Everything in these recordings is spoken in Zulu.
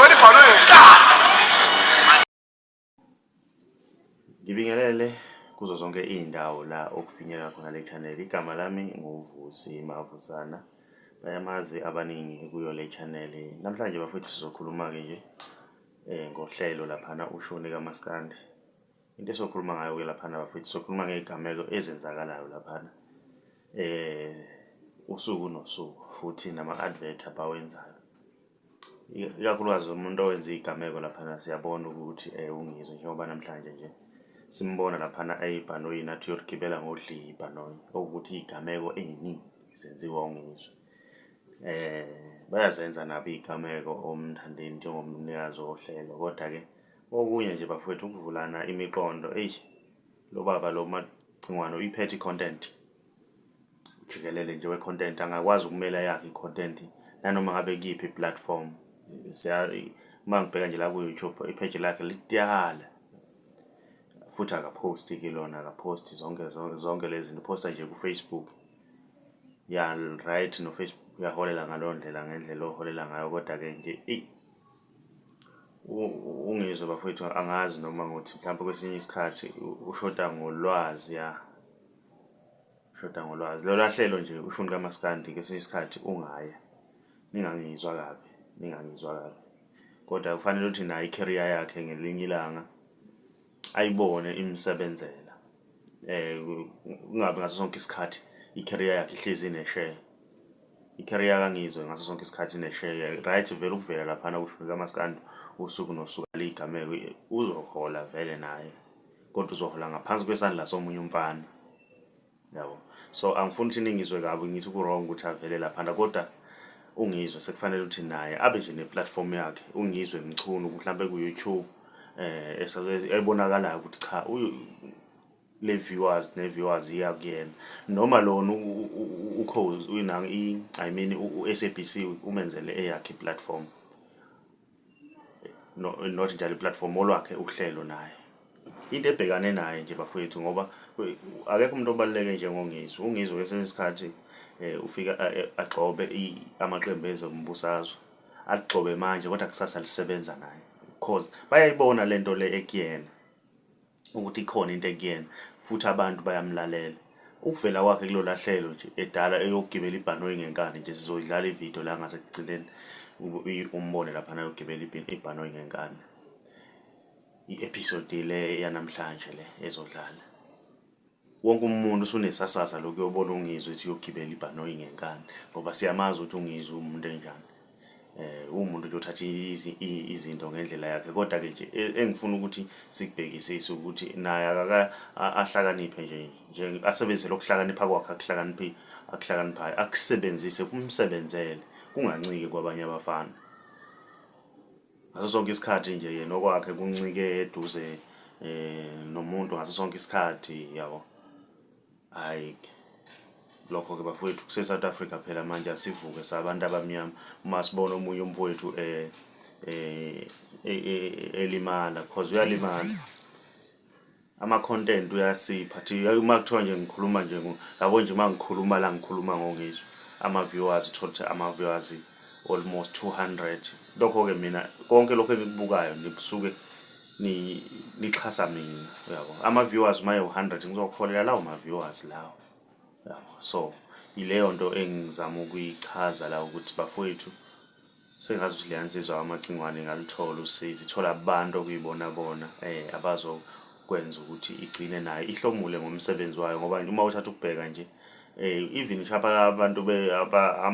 Uyogibela ibhanoyi ngenkani. Ngibingelele kuzo zonke iy'ndawo la okufinyelela khona le channel. Igama lami nguVusi Mavusana. Bayamazi abaningi kuyo le channel. Namhlanje bafethu sizokhuluma-ke nje ngohlelo laphana ushuni kaMaskandi. Into esokhuluma ngayo-ke laphana bafethu sokhuluma ngey'gameko ezenzakalayo laphana usuku nosuku futhi nama-advert abawenzayo. Ikakhulukazi umuntu owenza iy'gameko laphana siyabona ukuthi uNgizwe njengoba namhlanje nje simbona laphana eyibhanoyini athi uyoligibela ngodli ibhanoyi okuwukuthi iy'gameko ey'ningi zenziwa uNgizwe. Bayazenza nabo iy'gameko oMthandeni njengomnikazi wohlelo, koda-ke okunye nje bafowethu ukuvulana imiqondo eyi lo baba lo Macingwane uyiphethe i-content jikelele nje we-content angakwazi ukumela yakhe i-content nanoma ngabe kuyiphi i-platform. Uma ngibheka nje la ku-YouTube ipheji lakhe lidala futhi akaphosti ke lona akaphosti zonke zonke zonke lezi zinto uphosta nje ku-Facebook. Ya right no-Facebook uyaholela ngaleyo ndlela ngendlela oholela ngayo kodwa-ke nje eyi Ungizwe bafowethu angazi noma ngothi mhlawumpe kwesinye isikhathi ushoda ngolwazi ya, ushoda ngolwazi. Lolwa hlelo nje ushuni kamaskandi kwesinye isikhathi ungaya, ningangizwa kabi, ningangizwa kabi. Kodwa kufanele ukuthi naye i-career yakhe ngelinye ilanga ayibone imsebenzela. Kungabi ngaso sonke isikhathi i-career yakhe ihlezi ine-share. I-career kaNgizwe ngaso sonke isikhathi ine-share. Right vele ukuvela laphana kushuni kamaskandi usuku nosuku liyigameko uzohola vele naye kodwa uzohola ngaphansi kwesandla somunye umfana yabo. So angifuni ukuthi ningizwe kabi ngithi ku-wrong ukuthi avele laphana kodwa uNgizwe sekufanele ukuthi naye abe nje ne-platform yakhe uNgizwe Mchunu mhlampe ku-YouTube ebonakalayo ukuthi cha le viewers ne viewers iya kuyena noma lona ukhozi uyinanga I mean u-SABC umenzele eyakhe i-platform no not njalo i-platform olwakhe uhlelo naye into ebhekane naye nje bafowethu ngoba akekho umuntu obaluleke njengoNgizwe. UNgizwe kwesinye isikhathi ufika agxobe amaqembu ezombusazwe aligxobe manje kodwa kusasa lisebenza naye cause bayayibona lento le ekuyena ukuthi ikhona into ekuyena futhi abantu bayamlalela. Ukuvela kwakhe kulola hlelo nje edala eyogibela ibhanoyi ngenkani nje sizoyidlala ividiyo la ngasekugcineni umbone laphana eyogibela ibhanoyi ngenkani. I-episode le yanamhlanje le ezodlala. Wonke umuntu usunesasasa lokuyobona uNgizwe ethi uyogibela ibhanoyi ngenkani ngoba siyamazi ukuthi uNgizwe uwumuntu enjani. Uwumuntu nje othatha izinto ngendlela yakhe kodwa-ke nje engifuna ukuthi sikubhekisise ukuthi naye akaka ahlakaniphe nje nje asebenzise lokuhlakanipha kwakhe akuhlakaniphi akuhlakaniphayo akusebenzise kumsebenzele kunganciki kwabanye abafana. Ngaso sonke isikhathi nje yena okwakhe kuncike eduze nomuntu ngaso sonke isikhathi yabo. Hhayi lokho-ke bafowethu kuse-South Africa phela manje asivuke sabantu abamnyama uma sibona omunye umfowethu elimala cause uyalimala. Ama-content uyasipha thi uma kuthiwa nje ngikhuluma nje yabo nje uma ngikhuluma la ngikhuluma ngoNgizwe ama-viewers uthole ukuthi ama-viewers almost 200. Lokho-ke mina konke lokho enikubukayo nisuke nixhasa mina uyabo. Ama-viewers uma ewu-100 ngizokuholela lawo ma-viewers lawo uyabo. So ileyo nto engizama ukuyichaza la ukuthi bafowethu sengazi ukuthi leya nsizwa kaMacingwane ingaluthola usizo ithola abantu okuyibona bona abazokwenza ukuthi igcine nayo ihlomule ngomsebenzi wayo ngoba uma uthatha ukubheka nje even ngisho abantu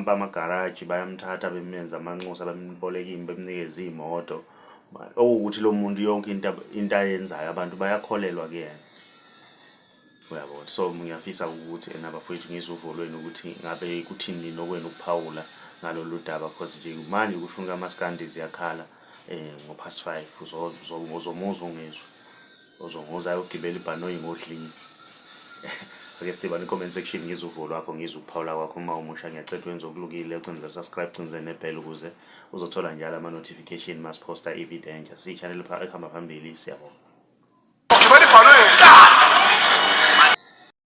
bamagaraji bayamthatha bemenza amanxusa bemboleka bemnikeza iy'moto okuwukuthi lo muntu yonke into into ayenzayo abantu bayakholelwa kuyena. Uyabona so ngiyafisa ukuthi ena bafowethu ngizwe uvo lwenu ukuthi ngabe kuthini nina okwenu ukuphawula ngalolu daba cause nje manje kushuni kamaskandi ziyakhala ngo-past 5 uzomuzwa ungizwe uzonguza ayogibela ibhanoyi ngodli. Ake sidibane comment section ngizwe uvo lwakho ngizwe ukuphawula kwakho uma umusha ngiyacela wenze okulungile ucinze subscribe ucinze nebell ukuze uzothola njalo ama-notification masiphosta ividiyo entsha siyi-channel ehamba phambili siyabonga.